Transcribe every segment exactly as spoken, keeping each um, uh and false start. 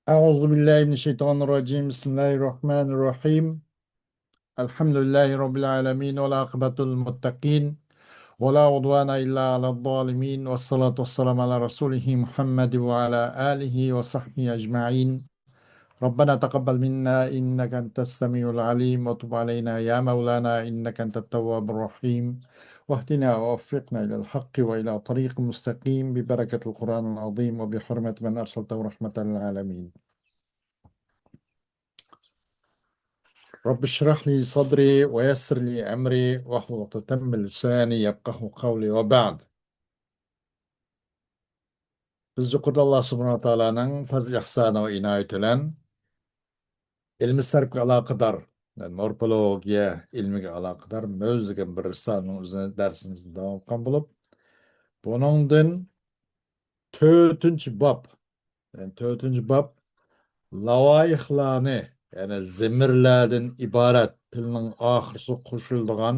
أعوذ بالله من الشيطان الرجيم. بسم الله الرحمن الرحيم. الحمد لله رب العالمين، والعاقبة للمتقين، ولا عدوان إلا على الظالمين، والصلاة والسلام على رسوله محمد وعلى آله وصحبه أجمعين. ربنا تقبل منا إنك أنت السميع العليم، وتب علينا يا مولانا إنك أنت التواب الرحيم، واهدنا ووفقنا إلى الحق وإلى طريق مستقيم ببركة القرآن العظيم وبحرمة من أرسلته رحمة للعالمين. رب اشرح لي صدري ويسر لي أمري واحلل عقدة من لساني يفقهوا قولي وبعد. بىز يۇقىرىدا ئاللا سۇبھانەھۇ ۋە تائالانىڭ پەزلى ئىھسانى ۋە ئىنايىتى بىلەن ئىلمىي سەرپكە ئالاقىدار، يەنى مورفولوگىيە ئىلمىگە ئالاقىدار مۆز دېگەن بىر رىسالىنىڭ ئۆزىنى دەرسىمىزنى داۋام قىلغان بولۇپ، بۇنىڭدىن تۆتىنچى باب، يەنى تۆتىنچى باب لاۋايىخلارنى، يەنى زېمىرلەردىن ئىبارەت، پېئىلنىڭ ئاخىرىسىغا قوشۇلىدىغان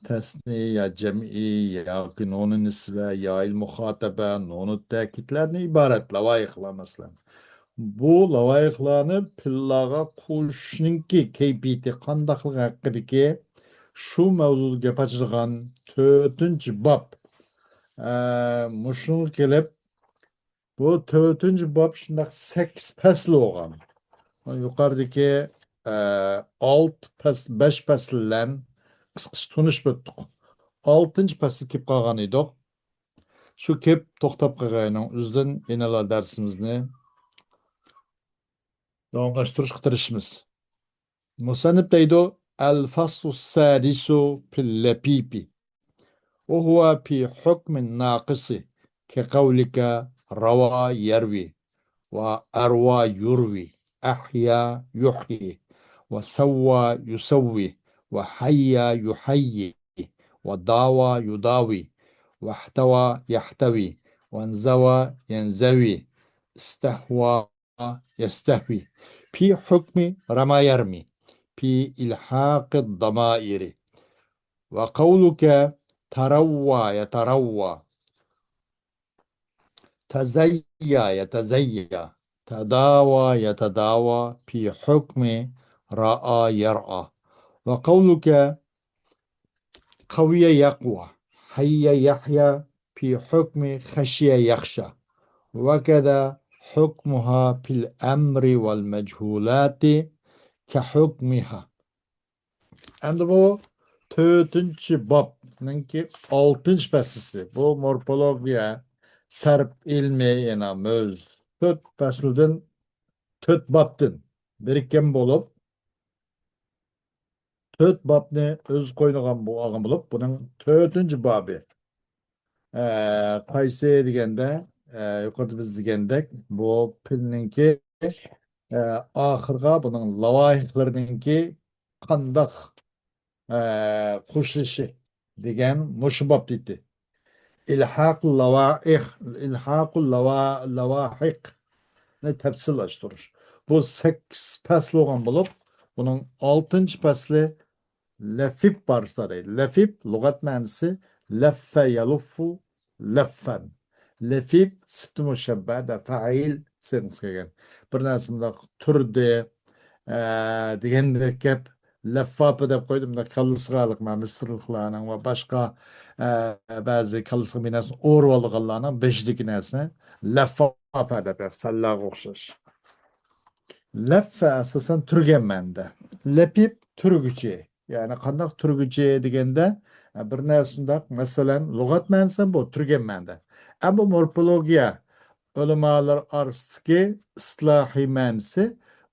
تەسنىيە يا جەمئىي ياكى نۇنى نىسۋە، يائىل مۇخاتەبە، نۇنۇ تەكىدلەردىن ئىبارەت لاۋايىخلار، مەسىلەن. بۇ لاۋايىخلارنى پېئىللارغا قوشۇشنىڭكى كەيپىيىتى قانداقلىقى ھەققىدىكى شۇ مەۋزۇدا گەپ ئاچىدىغان تۆتىنچى باب. ئە، مۇشۇنىڭغا كېلىپ، بۇ تۆتىنچى باب شۇنداق سەككىز پەسىل بولغان. يۇقىرىدىكى، ئە، ئالتە پەس-، بەش پەسىل بىلەن قىسقىچە تونۇشۇپ ئۆتتۇق. ئالتىنچى پەسىلگە كېلىپ قالغان ئىدۇق. شۇ كېلىپ توختاپ قالغىنىنىڭ ئۆزىدىن يەنىلا دەرسىمىزنى داۋاملاشتۇرۇشقا تىرىشىمىز. مۇسەننىپ دەيدۇ، الفصل السادس في اللفيف، وهو في حكم الناقص، كقولك روى يروي، وأروى يروي، أحيا يحيي، وسوى يسوي، وحيا يحيي، وداوى يداوي، واحتوى يحتوي، وانزوى ينزوي، استهوى يستهوي، في حكم رمى يرمي، في إلحاق الضمائر. وقولك تروى يتروى، تزيى يتزيى، تداوى يتداوى، في حكم رأى يرأى. وقولك قوي يقوى، حي يحيا، في حكم خشي يخشى، وكذا حكمها في الأمر والمجهولات كحكمها. ئەمدى بۇ تۆتىنچى بابنىڭكى ئالتىنچى پەسلىسى. بۇ مورفولوگىيە، سەرپ ئىلمى، يەنە مۆز. تۆت پەسىلدىن تۆت بابتىن بىرىككەن بولۇپ، تۆت بابنى ئۆز قوينىغان بولغان بولۇپ، بۇنىڭ تۆتىنچى بابى، ئە، قايسى دېگەندە، ئە، يۇقىرىدا بىز دېگەندەك، بۇ پېئىلنىڭكى، ئە، ئاخىرىغا بۇنىڭ لاۋايىخلىرىنىڭكى قانداق، ئە، قوشۇلۇشى دېگەن مۇشۇ باب دېدى. ئىلھاق لاۋائىخ، ئىلھاقۇ لاۋا-، لاۋاھىقنى تەپسىللاشتۇرۇش. بۇ سەككىز پەسىل بولغان بولۇپ، بۇنىڭ ئالتىنچى پەسلى لەفىف بارىسىدا دەيدۇ. لەفىف لۇغەت مەنىسى لەففە يەلۇففۇ لەففەن. لەفىف سىپتى مۇشەببەدە فەئىل سىيغىسى كەلگەن. بىر نەرسە مۇنداق تۇردى، ئە، دېگەندەك گەپ. لەففاپە دەپ قويدۇم، مۇنداق كاللىسىغا ھېلىقى مىسىرلىقلارنىڭ ۋە باشقا، ئە، بەزى كاللىسىغا بىر نەرسىنى ئورىۋالىدىغانلارنىڭ بېشىدىكى نەرسىنى لەففاپە دەپ، سەللەغە ئوخشاش. لەففە ئاساسەن تۈرگەن مەنىدە. لەپىپ تۈرگۈچى. يەنى قانداق تۈرگۈچى دېگەندە، ئە، بىر نەرسە شۇنداق، مەسىلەن، لۇغەت مەنىسى بۇ تۈرگەن مەنىدە. ئەمما مورفولوگىيە ئۆلىمالار ئارىسىدىكى ئىستىلاھىي مەنىسى،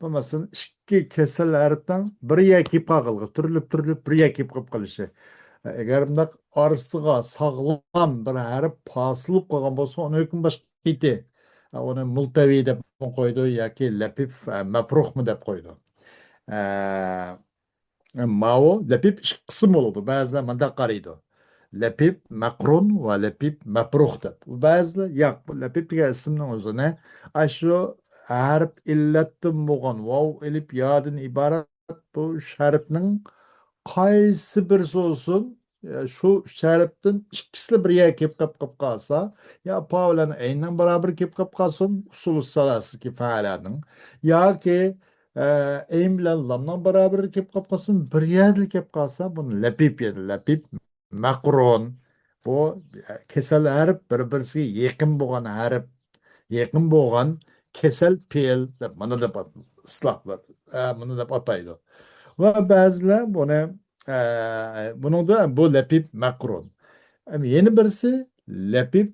بۇ، مەسىلەن، ئىككى كېسەل ھەرپنىڭ بىر يەرگە كېلىپ قالغانلىقى، تۈرۈلۈپ، تۈرۈلۈپ بىر يەرگە كېلىپ قېلىپ قېلىشى. ئەگەر بۇنداق ئارىسىغا ساغلام بىر ھەرپ پاسىل بولۇپ قالغان بولسا، ئۇنىڭ ھۆكمى باشقا ئىدى. ئۇنى مۇلتەۋى دەپمۇ قويىدۇ ياكى لەپىف، ئە، مەپرۇخمۇ دەپ قويىدۇ. ئە، ماۋۇ لەپىپ ئىككى قىسىم بولىدۇ. بەزىلەر مۇنداق قارايدۇ. لەپىپ مەقرۇن ۋە لەپىپ مەپرۇخ دەپ. بەزىلەر ياق، بۇ لەپىپ دېگەن ئىسىمنىڭ ئۆزىنى ئاشۇ ھەرپ ئىللەتتىن بولغان ۋاۋ ئېلىپ يادىن ئىبارەت بۇ ئۈچ ھەرپنىڭ قايسى بىرسى بولسۇن، ئە، شۇ ئۈچ ھەرپتىن ئىككىسىلا بىر يەرگە كېلىپ قاپ، قاپ قالسا، يا پا بىلەن ئەيننىڭ بارابىرى كېلىپ قاپ قالسۇن، ئۇسۇلۇ سالاسىدىكى پەلەنىڭ، ياكى، ئە، ئەين بىلەن لامنىڭ بارابىرى كېلىپ قاپ قالسۇن، بىر يەردىلا كېلىپ قالسا، بۇنى لەپىپ، يەنى لەپىپ مەقرۇن. بۇ كېسەل ھەرپ بىر-بىرسىگە يېقىن بولغان ھەرپ، يېقىن بولغان كېسەل پېئىل دەپ، مانا دەپ ئات-، ئىسلاھلار، ئە، مانا دەپ ئاتايدۇ. ۋە بەزىلەر بۇنى، ئە، بۇنىڭدا بۇ لەپىپ مەقرۇن. ئەم، يەنە بىرسى لەپىپ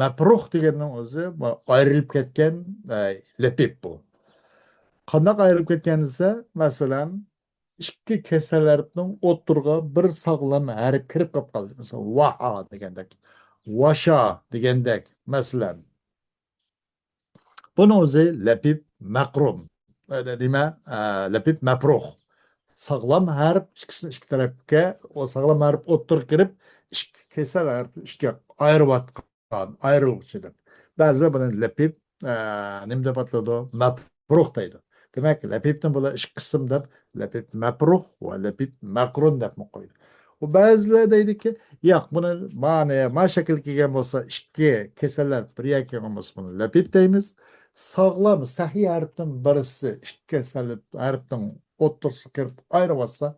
مەپرۇخ دېگەننىڭ ئۆزى بۇ ئايرىلىپ كەتكەن، ئە، لەپىپ بۇ. قانداق ئايرىلىپ كەتكەن دېسە، مەسىلەن، ئىككى كېسەل ھەرپنىڭ ئوتتۇرىغا بىر ساغلام ھەرپ كىرىپ قاپ قالدى. مەسىلەن، ۋاھا دېگەندەك، ۋاشا دېگەندەك، مەسىلەن. بۇنىڭ ئۆزى لەپىپ مەقرۇن. ئە، نېمە؟ ئە، لەپىپ مەپرۇخ. ساغلام ھەرپ ئىككىسىنى ئىككى تەرەپكە، ئۇ ساغلام ھەرپ ئوتتۇرىغا كىرىپ، ئىككى كېسەل ھەرپنى ئىككىگە ئايرىۋاتقان، ئايرىلغۇچى دەپ. بەزىلەر بۇنى لەپىپ، ئە، نېمە دەپ ئاتىلىدۇ؟ مەپرۇخ دەيدۇ. دېمەك، لەپىپتىن بۇلار ئىككى قىسىم دەپ، لەپىپ مەپرۇخ ۋە لەپىپ مەقرۇن دەپمۇ قويىدۇ. ئۇ بەزىلەر دەيدۇكى، ياق، بۇنى مانا، ما شەكىلگە كەلگەن بولسا، ئىككى كېسەللەر بىر يەرگە كەلگەن بولسا، بۇنى لەپىپ دەيمىز. ساغلام، سەھىھ ھەرپتىن بىرسى ئىككى كېسەل ھەرپنىڭ ئوتتۇرىسىغا كىرىپ ئايرىۋاتسا،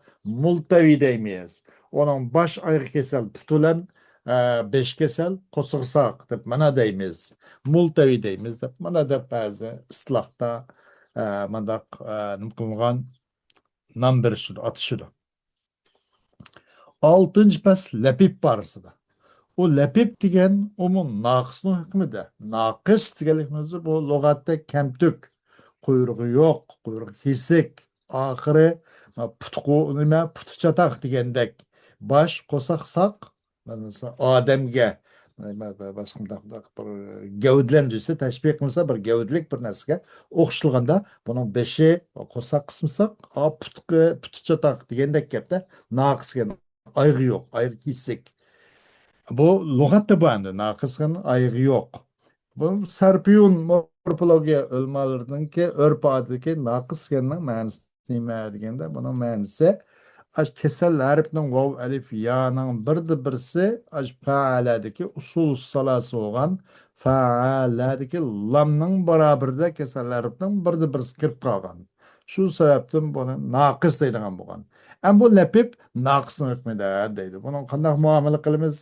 مۇلتەۋى دەيمىز. ئۇنىڭ باش ئايىغى كېسەل پۇت بىلەن، ئە، بېشى كېسەل قورسىقى ساق دەپ مانا دەيمىز. مۇلتەۋى دەيمىز دەپ مانا دەپ بەزى ئىستىلاھتا، ئە، مانداق، ئە، نېمە قىلىنغان نام بېرىشىدۇ، ئاتىشىدۇ. ئالتىنچى پەس لەپىپ بارىسىدا. ئۇ لەپىپ دېگەن، ئۇمۇ ناقىسنىڭ ھۆكمىدە. ناقىس دېگەنلىكنىڭ ئۆزى بۇ لۇغەتتە كەمتۈك، قۇيرۇقى يوق، قۇيرۇقى كېسىك، ئاخىرى پۇتقۇ، نېمە، پۇتى چاتاق دېگەندەك، باش قورساق ساق، مەسىلەن، ئادەمگە، باشقا مۇنداق، مۇنداق بىر گەۋدىلەندۈرسە، تەشبىھ قىلسا، بىر گەۋدىلىك بىر نەرسىگە ئوخشىتىلغاندا، بۇنىڭ بېشى، قورساق قىسمى ساق، ئا، پۇتقى، پۇتى چاتاق دېگەندەك گەپتە، ناقىس دېگەن ئايىغى يوق، ئايىغى كېسىك. بۇ لۇغەتتە بار ئەمدى، ناقىس دېگەن ئايىغى يوق. بۇ سەرپىيۇن مورفولوگىيە ئۆلىمالىرىنىڭكى ئۆرپ ئادىتىدىكى ناقىس دېگەننىڭ مەنىسى نېمە دېگەندە، بۇنىڭ مەنىسى، ئاش كېسەل ھەرپنىڭ ۋاۋ، ئەلىف، يانىڭ بىردە بىرسى، ئاش پەئەلەدىكى ئۇسۇل سالاسى بولغان، پەئەلەدىكى لامنىڭ بارابىرىدە كېسەل ھەرپنىڭ بىردە بىرسى كىرىپ قالغان. شۇ سەۋەبتىن بۇنى ناقىس دەيدىغان بولغان. ئەمما بۇ لەپىپ ناقىسنىڭ ھۆكمىدە دەيدۇ. بۇنىڭ قانداق مۇئامىلە قىلىمىز؟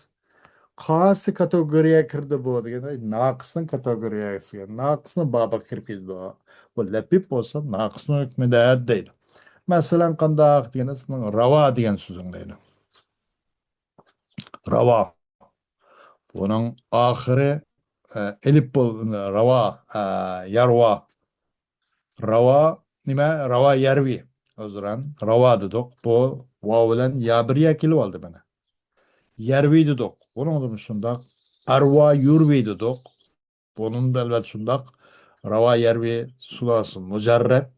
قايسى كاتېگورىيەگە كىردى بۇ دېگەندە، ناقىسنىڭ كاتېگورىيەسىگە، ناقىسنىڭ بابىغا كىرىپ كېتىدۇ. بۇ لەپىپ بولسا ناقىسنىڭ ھۆكمىدە دەيدۇ. مەسىلەن، قانداق دېگەندە، سىزنىڭ راۋا دېگەن سۆزۈڭ دەيدۇ. راۋا. بۇنىڭ ئاخىرى، ئە، ئېلىپ بول-، راۋا، ئە، يارۋا. راۋا نېمە؟ راۋا يەرۋى. ئۆزرەن، راۋا دېدۇق. بۇ ۋاۋ بىلەن يا بىر يەر كېلىۋالدى مانا. يەرۋى دېدۇق. بۇنىڭدىمۇ شۇنداق. ئەرۋا يۇرۋى دېدۇق. بۇنىڭدا ئەلۋەتتە شۇنداق. راۋا يەرۋى سۇلاسى مۇجەررەت.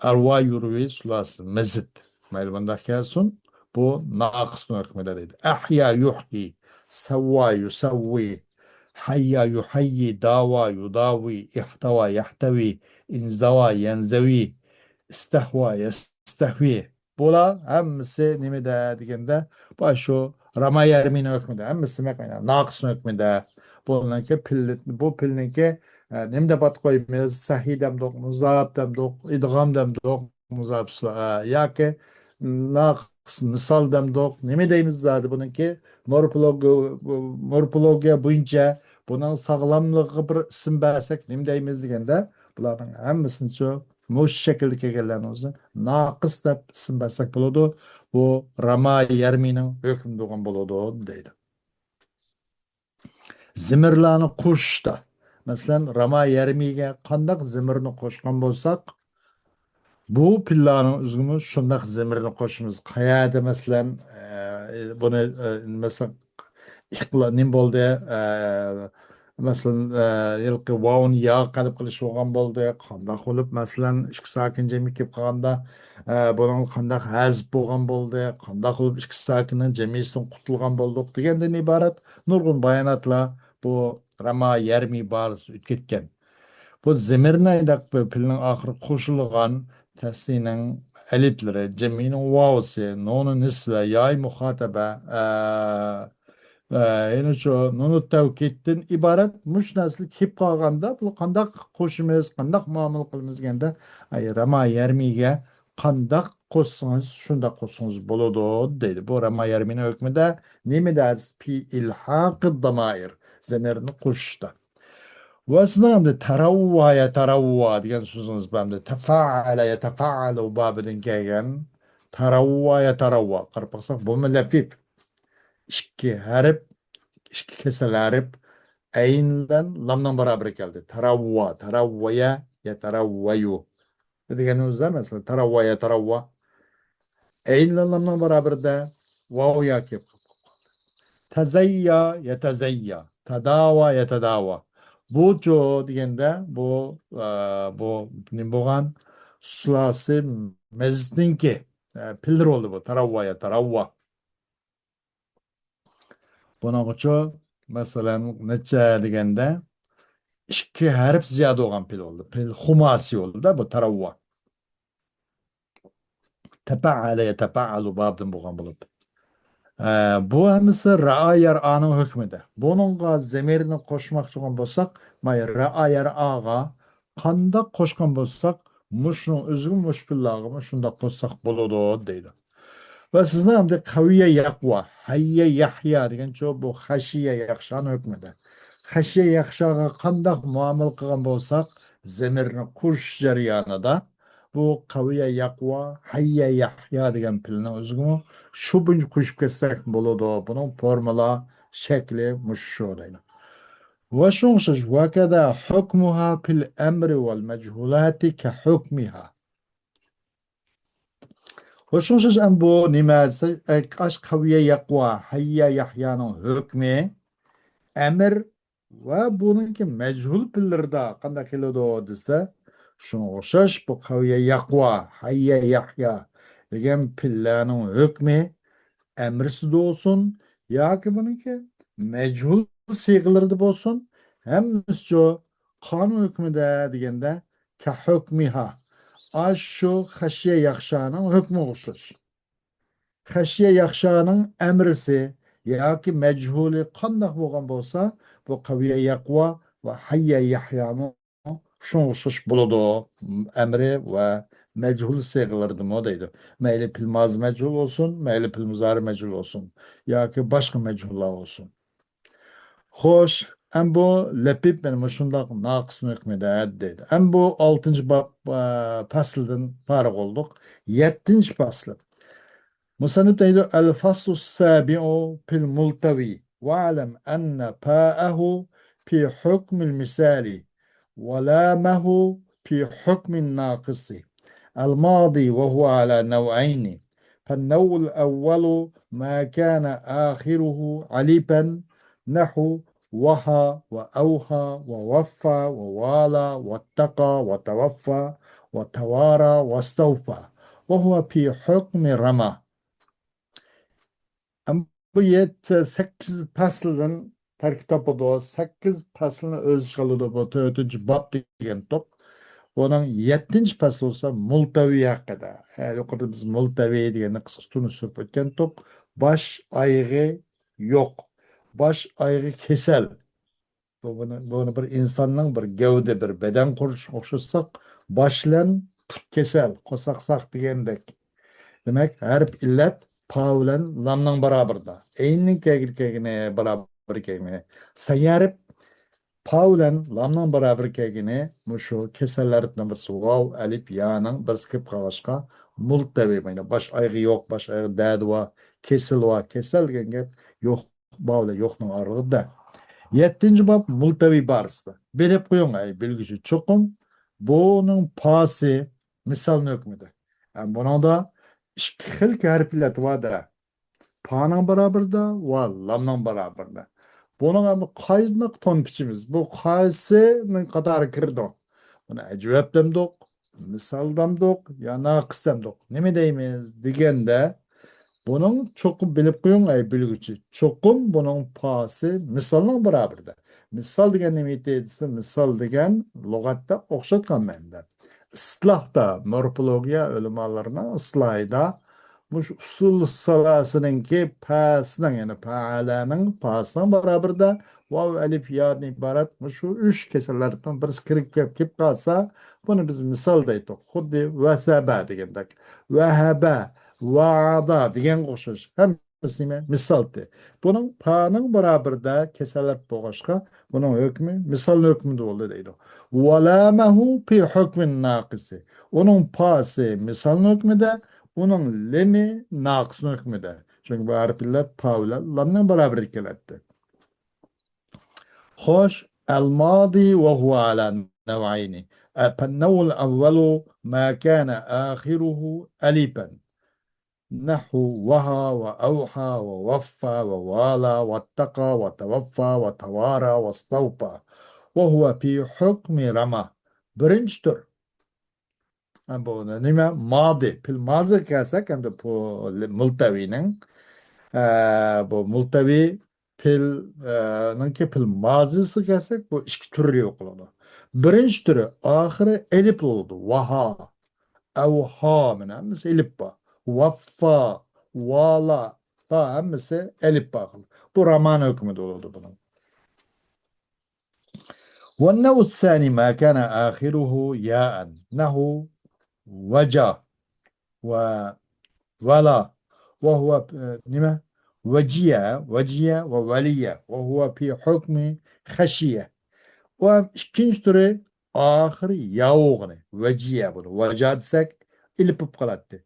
ئەرۋا يۇرۋى سۇلاسى مەزىت. مەيلى، مۇنداق كەلسۇن. بۇ ناقىسنىڭ ھۆكمىدە دەيدۇ. ئەھيا يۇھيى، سەۋۋا يۇسەۋۋى، ھەييا يۇھەييى، داۋا يۇداۋى، ئىھتەۋا يەھتەۋى، ئىنزەۋا يەنزەۋى، ئىستەھۋا يەستەھۋى. بۇلار ھەممىسى نېمىدە دېگەندە، بۇ شۇ راما يەرمىنىڭ ھۆكمىدە، ھەممىسى ناقىسنىڭ ھۆكمىدە. بۇنىڭكى پېئىل، بۇ پېئىلنىڭكى، ئە، نېمە دەپ ئات قويىمىز؟ سەھىي دەمدۇق، مۇزاپ دەمدۇق، ئىدغام دەمدۇق، مۇزاپ سۇلا-، ئە، ياكى ناقىس مىسال دەمدۇق، نېمە دەيمىز زادى بۇنىڭكى؟ مورفولوگىيە، مورفولوگىيە بويىچە بۇنىڭ ساغلاملىقىغا بىر ئىسىم بەرسەك نېمە دەيمىز دېگەندە، بۇلارنىڭ ھەممىسىنى شۇ مۇشۇ شەكىلدە كەلگەنلەرنىڭ ئۆزىنى ناقىس دەپ ئىسىم بەرسەك بولىدۇ. بۇ راما يەرمىنىڭ ھۆكمىدە بولغان بولىدۇ دەيدۇ. زېمىرلارنى قوشۇشتا، مەسىلەن، راما يەرمىگە قانداق زېمىرنى قوشقان بولساق، بۇ پېئىللارنىڭ ئۆزىگىمۇ شۇنداق زېمىرنى قوشىمىز. قەيەردە، مەسىلەن، ئە، بۇنى، ئە، مەسىلەن، ئىقلا-، نېمە بولدى؟ ئە، مەسىلەن، ئە، ھېلىقى ۋاۋنى ياغا قەلب قىلىش بولغان بولدى. قانداق بولۇپ، مەسىلەن، ئىككى ساكىن جەمئىي كېلىپ قالغاندا، ئە، بۇنىڭ قانداق ھەزىپ بولغان بولدى؟ قانداق بولۇپ ئىككى ساكىننىڭ جەمئىيسىدىن قۇتۇلغان بولدۇق؟ دېگەندىن ئىبارەت نۇرغۇن باياناتلار بۇ راما يەرمى بارىسىدا ئۆتۈپ كەتكەن. بۇ زېمىرنى ئايداق بىر پېئىلنىڭ ئاخىرىغا قوشۇلغان تەسنىينىڭ ئەلىپلىرى، جىممىنىڭ ۋاۋسى، نۇنۇ نىسۋە، يائى مۇخاتەبە، ئە، ئە، يەنىچۇ نۇنۇ تەۋكىدتىن ئىبارەت مۇشۇ نەرسىلەر كېلىپ قالغاندا، بۇ قانداق قوشىمىز، قانداق مۇئامىلە قىلىمىز دېگەندە، ئەي، راما يەرمىگە قانداق قوشسىڭىز، شۇنداق قوشسىڭىز بولىدۇ، دەيدۇ. بۇ راما يەرمىنىڭ ھۆكمىدە نېمە دەرس؟ پى ئىلھاقى دامائىر، زەمىرنى قوشۇشتا. ۋە سىزنىڭ ئەمدى تەرەۋۋا يەتەرەۋۋا دېگەن سۆزىڭىز بار ئەمدى. تەفەئەلە يەتەفەئەلۇ بابىدىن كەلگەن تەرەۋۋا يەتەرەۋۋا. قاراپ باقساق، بۇمۇ لەفىف. ئىككى ھەرپ، ئىككى كېسەل ھەرپ، ئەين بىلەن لامنىڭ بارابىرى كەلدى. تەرەۋۋا، تەرەۋۋەيە، يەتەرەۋۋەيۇ. دېگەننىڭ ئۆزى، مەسىلەن، تەرەۋۋا يەتەرەۋۋا. ئەين بىلەن لامنىڭ بارابىرىدە ۋاۋ يا كېلىپ قالدى. تەزەييا يەتەزەييا، تەداۋا يەتەداۋا. بۇچۇ دېگەندە بۇ، ئە، بۇ نېمە بولغان؟ سۇلاسى مەزىتنىڭكى، ئە، پىللىرى بولدى بۇ. تەرەۋۋا يەتەرەۋۋا. بۇنىڭغىچۇ، مەسىلەن، نەچچە دېگەندە، ئىككى ھەرپ زىيادە بولغان پىل بولدى. پىل خۇماسى بولدى بۇ تەرەۋۋا. تەپەئەلە يەتەپەئەلۇ بابىدىن بولغان بولۇپ. ئە، بۇ ھەممىسى رائا يەرئانىڭ ھۆكمىدە. بۇنىڭغا زەمىرنى قوشماقچى بولغان بولساق، مانا رائا يەرئاغا قانداق قوشقان بولساق، مۇشۇنىڭ ئۆزىگىمۇ، مۇشۇ پىللارغىمۇ شۇنداق قوشساق بولىدۇ، دەيدۇ. ۋە سىزنىڭ ئەمدى قەۋىيە يەقۋا، ھەييە يەھيا دېگەنچۇ، بۇ خەشىيە يەخشانىڭ ھۆكمىدە. خەشىيە يەخشاغا قانداق مۇئامىلە قىلغان بولساق، زەمىرنى قوشۇش جەريانىدا بۇ قەۋىيە يەقۋا، ھەييە يەھيا دېگەن پىلنىڭ ئۆزىگىمۇ شۇ بويىچە قوشۇپ كەتسەك بولىدۇ. بۇنىڭ فورمۇلا شەكلى مۇشۇ دەيدۇ. ۋە شۇڭا ئوخشاش، ۋەكەدە ھۆكمۇھا پىل ئەمرى ۋەل مەجھۇلاتى كە ھۆكمىھا. ۋە شۇڭا ئوخشاش، ئەم بۇ نېمە دېسە، ئاش قەۋىيە يەقۋا، ھەييە يەھيانىڭ ھۆكمى ئەمر ۋە بۇنىڭكى مەجھۇل پىللىرىدا قانداق كېلىدۇ دېسە، شۇنىڭغا ئوخشاش بۇ قەۋىيە يەقۋا، ھەييە يەھيا دېگەن پىللەرنىڭ ھۆكمى ئەمرسىدە بولسۇن ياكى بۇنىڭكى مەجھۇل سىيغىلىرىدا بولسۇن، ھەممىسىچۇ قانۇن ھۆكمىدە دېگەندە، كەھۆكمىھا، ئاشۇ خەشيە يەخشانىڭ ھۆكمىگە ئوخشاش. خەشيە يەخشانىڭ ئەمرىسى ياكى مەجھۇلى قانداق بولغان بولسا، بۇ قەۋيە يەقۋا ۋە ھەييە يەھيامۇ شۇڭا ئوخشاش بولىدۇ. ئەمرى ۋە مەجھۇل سىيغىلىرىدىمۇ دەيدۇ. مەيلى پېئىل مازى مەجھۇل بولسۇن، مەيلى پېئىل مۇزارى مەجھۇل بولسۇن ياكى باشقا مەجھۇللار بولسۇن. خوش، ئەم بۇ لەپىپ مانا مۇشۇنداق ناقىسنىڭ ھۆكمىدە دەيدۇ. ئەم بۇ ئالتىنچى باب، ئە، پەسلىدىن پارىغ بولدۇق. يەتتىنچى پەسلى. مۇسەننىپ دەيدۇ، الفصل السابع في الملتوي، واعلم أن فاءه في حكم المثال، ولامه في حكم الناقص الماضي، وهو على نوعين. فالنوع الأول ما كان آخره ألفا، نحو وهى وأوهى ووفى ووالى واتقى وتوفى وتوارى واستوفى، وهو في حكم رمى. ئەم بۇ يەتتە، سەككىز پەسىلدىن تەركىب تاپىدۇ. سەككىز پەسىلنى ئۆز ئىچىگە ئالىدۇ بۇ تۆتىنچى باب دېگەنتۇق. بۇنىڭ يەتتىنچى پەسلى بولسا مۇلتەۋى ھەققىدە. ھە، يۇقىرىدا بىز مۇلتەۋى دېگەننى قىسقىچە تونۇشتۇرۇپ ئۆتكەنتۇق. باش ئايىغى يوق. باش ئايىغى كېسەل. بۇ، بۇنى، بۇنى بىر ئىنساننىڭ بىر گەۋدە، بىر بەدەن قۇرۇلۇشىغا ئوخشاتساق، باش بىلەن پۇت كېسەل، قورساق ساق دېگەندەك. دېمەك، ھەرپ ئىللەت پا بىلەن لامنىڭ بارابىرىدا. ئەيننىڭ كەلگىنى، كەلگىنى بارابىر كەلگىنى. سەي ھەرپ پا بىلەن لامنىڭ بارابىر كەلگىنى مۇشۇ كېسەل ھەرپنىڭ بىرسى ۋاۋ، ئەلىپ، يانىڭ بىرسى كېلىپ قالغاچقا مۇلتەۋى. مانا باش ئايىغى يوق، باش ئايىغى دەردى بار، كېسىلى بار، كېسەل دېگەن گەپ يوق. بار بىلەن يوقنىڭ ئارىلىقىدا. يەتتىنچى باب مۇلتەۋى بارىسىدا. بىلىپ قويۇڭ، ئەي بىلگۈچى، چوقۇم بۇنىڭ پاسى مىسالنىڭ ھۆكمىدە. ھەم بۇنىڭدا ئىككى خىل ھەرپ ئىللەت بار-دە. پانىڭ بارابىرىدا ۋە لامنىڭ بارابىرىدا. بۇنىڭ ھەم قايسىنى تونۇپ ئىچىمىز؟ بۇ قايسىنىڭ قاتارىغا كىرىدۇ؟ بۇنى ئەجۋەب دەمدۇق، مىسال دەمدۇق يا ناقىس دەمدۇق؟ نېمە دەيمىز دېگەندە، بۇنىڭ چوقۇم بىلىپ قويۇڭ، ئەي بىلگۈچى. چوقۇم بۇنىڭ پاسى مىسالنىڭ بارابىرىدە. مىسال دېگەن نېمە ئىدى دېسە، مىسال دېگەن لۇغەتتە ئوخشاتقان مەنىدە. ئىسلاھدا، مورفولوگىيە ئۆلىمالىرىنىڭ ئىسلاھىدا مۇشۇ ئۇسۇل سالاسىنىڭكى پەسىنىڭ، يەنى پەئەلەنىڭ پاسىنىڭ بارابىرىدە ۋاۋ، ئەلىف، يادىن ئىبارەت مۇشۇ ئۈچ كېسەللەردىن بىرسى كىرىپ كېلىپ، كېلىپ قالسا، بۇنى بىز مىسال دەيتتۇق. خۇددى ۋەسەبە دېگەندەك. ۋەھەبە، ۋەئەدا دېگەنگە ئوخشاش. ھەممىسى نېمە؟ مىسالتى. بۇنىڭ پانىڭ بارابىرىدە كېسەللەر بولغاچقا، بۇنىڭ ھۆكمى مىسالنىڭ ھۆكمىدە بولدى دەيدۇ. ۋەلامەھۇ پى ھۆكمىن ناقىسى. ئۇنىڭ پاسى مىسالنىڭ ھۆكمىدە، ئۇنىڭ لېمى ناقىسنىڭ ھۆكمىدە. چۈنكى بۇ ھەرپ ئىللەت پا بىلەن لامنىڭ بارابىرىدە كېلەتتى. خوش، الماضي وهو على نوعين. فالنوع الأول ما كان آخره ألفا، نحو وها وأوحى ووفى ووالى واتقى وتوفى وتوارى واستوفى، وهو في حكم رمى. بىرىنچى تۈر. ھە، بۇ نېمە؟ مادى. پېئىل مازىغا كەلسەك، ئەمدى بۇ مۇلتەۋىنىڭ، ئە، بۇ مۇلتەۋى پېئىل، ئە، نىڭكى پېئىل مازىسىغا كەلسەك، بۇ ئىككى تۈرگە يوقىلىدۇ. بىرىنچى تۈرى ئاخىرى ئېلىپ بولىدۇ. ۋاھا، ئەۋھا، مانا ھەممىسى ئېلىپ بار. ۋەففا، ۋالا، تا ھەممىسى ئېلىپ بار. بۇ رامانىڭ ھۆكمىدە بولىدۇ بۇنىڭ. والنوع الثاني ما كان آخره ياء، نحو وجا وولا، وهو، نېمە؟ وجيا، وجيا ووليا، وهو في حكم خشيا. ئۇ ھەم ئىككىنچى تۈرى ئاخىرى يا بولغىنى، ۋەجىيە بولىدۇ. ۋەجا دېسەك، ئېلىپ بولۇپ قالاتتى.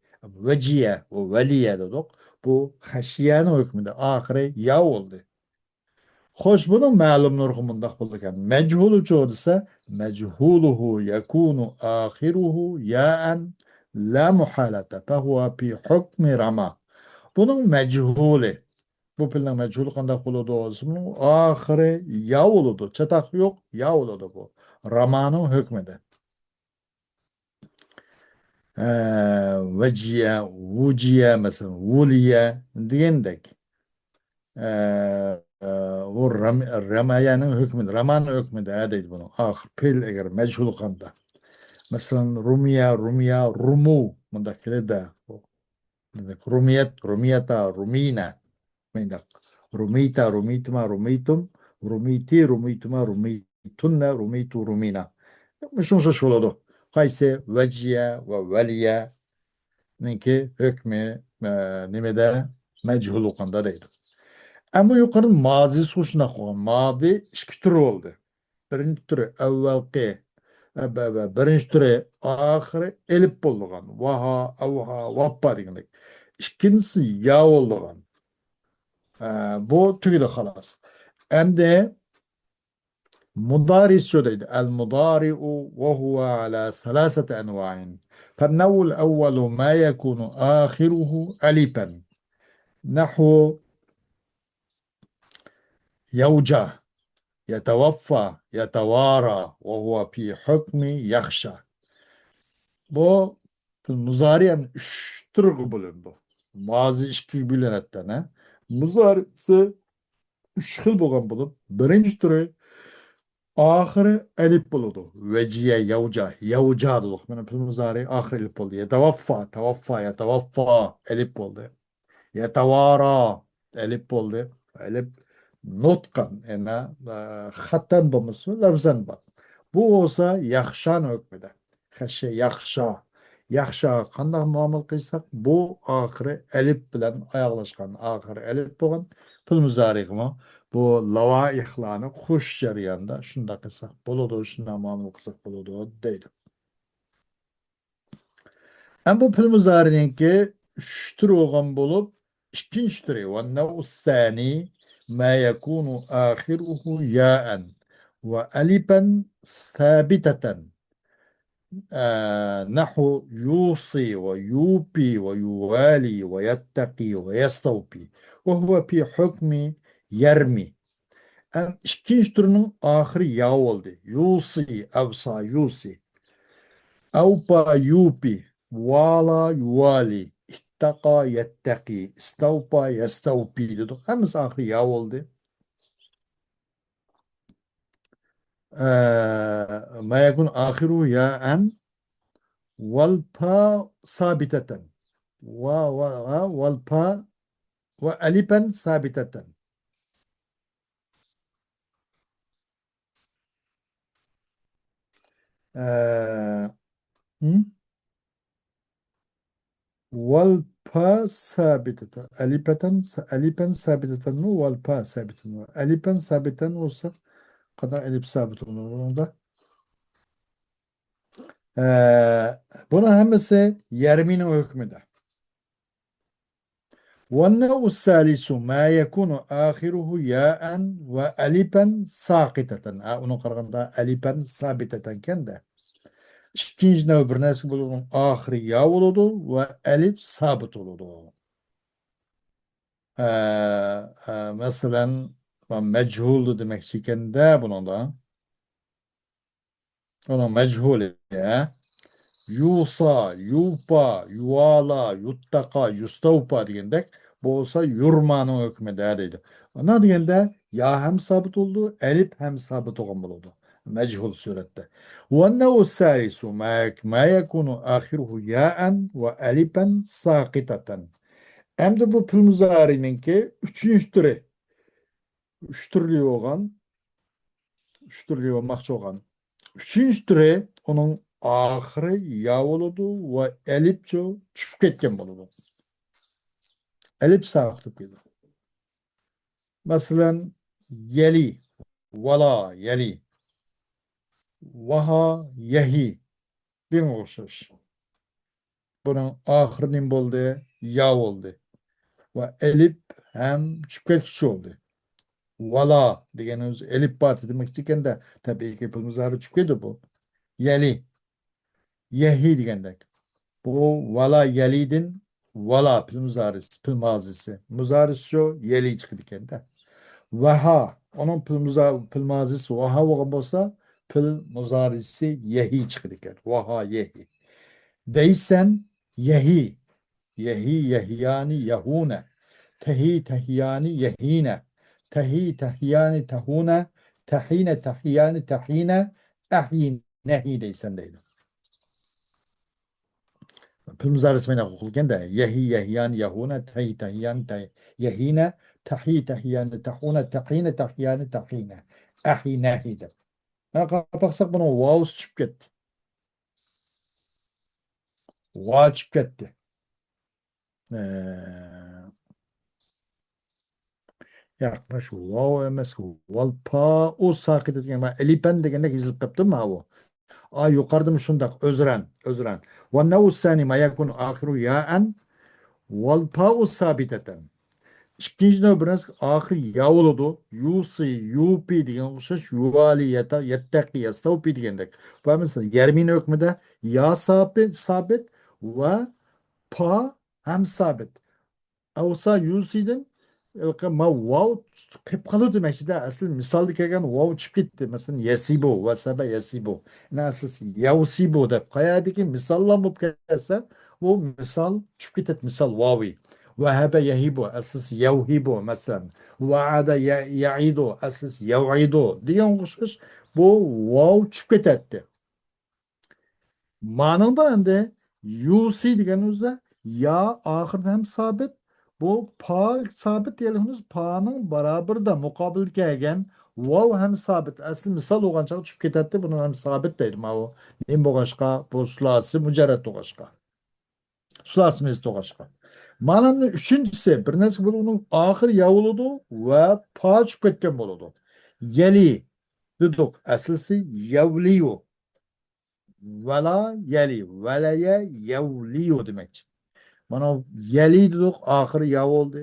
ۋەجىيە، ۋەلىيە دېدۇق. بۇ خەشىيەنىڭ ھۆكمىدە ئاخىرى يا بولدى. خوش، بۇنىڭ مەلۇم نۇرغۇ مۇنداق بولىدىكەن. مەجھۇلىچۇ دېسە، مەجھۇلۇھۇ يەكۇنۇ ئاخىرۇھۇ يائەن لا مۇھالەتە، فەھۇۋە فى ھۆكمى راما. بۇنىڭ مەجھۇلى، بۇ پېئىلنىڭ مەجھۇلى قانداق بولىدۇ دېسە، بۇنىڭ ئاخىرى يا بولىدۇ، چاتاق يوق، يا بولىدۇ بۇ. رامانىڭ ھۆكمىدە. ئە، ۋەجىيە، ۋۇجىيە، مەسىلەن، ۋۇلىيە دېگەندەك. ئە، ئە، ئۇ رام-، رامايەنىڭ ھۆكمىدە، رامانىڭ ھۆكمىدە دەيدۇ بۇنىڭ. ئاخىر پېئىل ئەگەر مەجھۇل قاندا. مەسىلەن، رۇمىيە، رۇمىيا، رۇمۇ، مۇنداق كېلىدۇ. دېمەك، رۇمىيەت، رۇمىيەتا، رۇمىينە. مۇنداق. رۇمىيتا، رۇمىيتما، رۇمىيتۇم، رۇمىيتى، رۇمىيتما، رۇمىيتۇننە، رۇمىيتۇ، رۇمىينا. مۇشۇ ئوخشاش بولىدۇ. قايسى؟ ۋەجىيە ۋە ۋەلىيەنىڭكى ھۆكمى، ئە، نېمىدە؟ مەجھۇل قاندا دەيدۇ. ئەمما يۇقىرى مازىسى شۇنداق بولغان. مادى ئىككى تۈر بولدى. بىرىنچى تۈرى ئەۋۋەلقى، ئە، بە-، بە-، بىرىنچى تۈرى ئاخىرى ئېلىپ بولىدىغان. ۋاھا، ئەۋھا، ۋاپپا دېگەندەك. ئىككىنچىسى يا بولىدىغان. ئە، بۇ تۈگىدى خالاس. ئەمدى مۇدارىسچۇ دەيدۇ. المضارع وهو على ثلاثة أنواع. فالنوع الأول ما يكون آخره ألفا. نحو يوجا، يتوفى، يتوارى، وهو في حكم يخشى. بۇ مۇزارى ئۈچ تۈرگە بۆلۈنىدۇ. مازى ئىككىگە بۆلۈنەتتى، ھە؟ مۇزارىسى ئۈچ خىل بولغان بولۇپ، بىرىنچى تۈرى ئاخىرى ئەلىپ بولىدۇ. ۋەجىيە، يەۋجا، يەۋجا دېدۇق. مانا پېئىل مۇزارى ئاخىرى ئەلىپ بولدى. يەتەۋەففا، تەۋەففا، يەتەۋەففا ئەلىپ بولدى. يەتەۋارا ئەلىپ بولدى. ئەلىپ نۇتقەن، يەنى، ئە، خەتەن بولمىسىمۇ، لەۋزەن بار. بۇ بولسا يەخشان ھۆكمىدە. خەشە، يەخشا. يەخشاغا قانداق مۇئامىلە قىلساق، بۇ ئاخىرى ئەلىپ بىلەن ئاياغلاشقان، ئاخىرى ئەلىپ بولغان پېئىل مۇزارىغىمۇ بۇ لەۋائىھلارنى قوشۇش جەريانىدا شۇنداق قىلساق بولىدۇ، شۇنداق مۇئامىلە قىلساق بولىدۇ دەيدۇ. ئەمما بۇ پېئىل مۇزارىنىڭكى ئۈچ تۈرى بولغان بولۇپ، ئىككىنچى تۈرى، والنوع الثاني ما يكون آخره ياء وألفا ثابتة. ئە، نحو يوصي ويوفي ويوالي ويتقي ويستوفي وهو في حكم يرمي. ئەم، ئىككىنچى تۈرىنىڭ ئاخىرى يا بولدى. يوصي، ئەۋسا، يوصي. ئەۋپا، يۇپى. ۋالا، يۇۋالى. ئىتتەقا، يەتتەقى. ئىستەۋپا، يەستەۋپى دېدۇق. ھەممىسى ئاخىرى يا بولدى. ئە، ما يكون آخره ياء، والفاء ثابتة. ۋا، ۋا، ۋا، والفاء ۋە ئەلىپەن سابىتەتەن. ئە، ھىم؟ ۋەل پا سابىتەتەن. ئەلىپەتەن، ئەلىپەن سابىتەتەنمۇ، ۋەل پا سابىتەتەنمۇ؟ ئەلىپەن سابىتەن بولسا، قانداق ئەلىپ سابىت بولىدۇ بۇنىڭدا؟ ئە، بۇنىڭ ھەممىسى يەرمىنىڭ ھۆكمىدە. والنوع الثالث ما يكون آخره ياء وألفا ساقطة. ھە، ئۇنىڭغا قارىغاندا ئەلىپەن سابىتەتەنكەن-دە. ئىككىنچى نەۋ بىر نەرسە بولىدۇ، ئاخىرى يا بولىدۇ ۋە ئەلىپ سابىت بولىدۇ. ئە، ئە، مەسىلەن، مەجھۇل دېمەكچى ئىكەن-دە بۇنىڭدا. ئۇنىڭ مەجھۇلى، ھە؟ يۇسا، يۇپا، يۇۋالا، يۇتتاقا، يۇستەۋپا دېگەندەك، بولسا يۇرمانىڭ ھۆكمىدە دەيدۇ. ئانا دېگەندە يا ھەم سابىت بولىدۇ، ئەلىپ ھەم سابىت بولغان بولىدۇ. مەجھۇل سۈرەتتە. والنوع الثالث ما، ما يكون آخره ياء وألفا ساقطة. ئەمدى بۇ پېئىل مۇزارىنىڭكى ئۈچىنچى تۈرى. ئۈچ تۈرلۈك بولغان، ئۈچ تۈرلۈك بولماقچى بولغان. ئۈچىنچى تۈرى ئۇنىڭ ئاخىرى يا بولىدۇ ۋە ئەلىپچۇ چۈشۈپ كەتكەن بولىدۇ. ئەلىپ ساقىت بولۇپ كېتىدۇ. مەسىلەن، يەلى، ۋالا، يەلى، ۋاھا، يەھى. دېگەنگە ئوخشاش. بۇنىڭ ئاخىرى نېمە بولدى؟ يا بولدى. ۋە ئەلىپ ھەم چۈشۈپ كەتكۈچى بولدى. ۋالا دېگىنىمىز ئەلىپ بار دېمەكچى ئىكەن-دە، تەبىئىيكى پېئىل مۇزارى چۈشۈپ كېتىدۇ بۇ. يەلى، يەھى دېگەندەك. بۇ ۋالا يەلىدىن ۋالا پېئىل مۇزارىسى، پېئىل مازىسى. مۇزارىسى شۇ، يەلى چىقىدىكەن-دە. ۋەھا، ئۇنىڭ پېئىل مۇزا-، پېئىل مازىسى ۋەھا بولغان بولسا، پېئىل مۇزارىسى يەھى چىقىدىكەن. ۋەھا يەھى. دەيسەن، يەھى. يەھى، يەھيانى، يەھۇنە. تەھى، تەھيانى، يەھىنە. تەھى، تەھيانى، تەھۇنە. تەھىنە، تەھيانى، تەھىنە. ئەھيى، نەھى دەيسەن دەيدۇ. پېئىل مۇزارىسى مانا قىلغاندا، يەھى، يەھيانى، يەھۇنە، تەھى، تەھيانى، تەھ-، يەھىنە، تەھى، تەھيانى، تەھۇنە، تەھىنە، تەھيانى، تەھىنە. ئەھى، نەھى دەپ. مانا قاراپ باقساق، بۇنىڭ ۋاۋسى چۈشۈپ كەتتى. ۋا چۈشۈپ كەتتى. ئە، ياق، مانا شۇ ۋاۋ ئەمەس، ۋەل پائۇ ساقىتە دېگەن، مانا ئەلىپەن دېگەندەك يېزىلىپ قاپتۇ ماۋۇ. ئا، يۇقىرىدىمۇ شۇنداق، ئۆزرەن، ئۆزرەن. والنوع الثاني ما يكون آخره ياء والفاء ثابتة. ئىككىنچى نەۋ بىر نەرسە ئاخىرى يا بولىدۇ. يۇسى، يۇپى دېگەن ئوخشاش، يۇۋالى، يەتتەقى، يەستەۋپى دېگەندەك. بۇ ھەممىسى يەرمىنىڭ ھۆكمىدە يا سابىت، سابىت ۋە پا ھەم سابىت. ئەۋسا يۇسىدىن ھېلىقى ما ۋاۋ قېلىپ قالىدۇ دېمەكچىدە، ئەسلى مىسالدا كەلگەن ۋاۋ چۈشۈپ كەتتى. مەسىلەن، يەسىبۇ، ۋەسەبە يەسىبۇ. ئەنە ئەسلىسى يەۋسىبۇ دەپ. قەيەردىكى مىساللار بولۇپ كەلسە، بۇ مىسال چۈشۈپ كېتەتتى، مىسال ۋاۋى. ۋەھەبە يەھىبۇ، ئەسلىسى يەۋھىبۇ، مەسىلەن. ۋەئەدە يە-، يەئىدۇ، ئەسلىسى يەۋئىدۇ دېگەن ئوخشاش بۇ ۋاۋ چۈشۈپ كېتەتتى. مانىڭدا ئەمدى يۇسى دېگەن ئۆزى يا ئاخىرىدا ھەم سابىت، بۇ پا سابىت دېگەنلىكىمىز پانىڭ بارابىرىدا مۇقابىلىگە كەلگەن ۋاۋ ھەم سابىت. ئەسلى مىسال بولغان چاغدا چۈشۈپ كېتەتتى، بۇنى ھەم سابىت دەيدۇ. ماۋۇ نېمە بولغاچقا، بۇ سۇلاسى مۇجەررەت بولغاچقا. سۇلاسى مەزىت بولغاچقا. مانا ئۈچىنچىسى، بىر نەرسە بولىدۇ، ئۇنىڭ ئاخىرى يا بولىدۇ ۋە پا چۈشۈپ كەتكەن بولىدۇ. يەلى دېدۇق، ئەسلىسى يەۋلىيۇ. ۋەلا يەلى، ۋەلەيە يەۋلىيۇ دېمەكچى. مانا يەلى دېدۇق، ئاخىرى يا بولدى.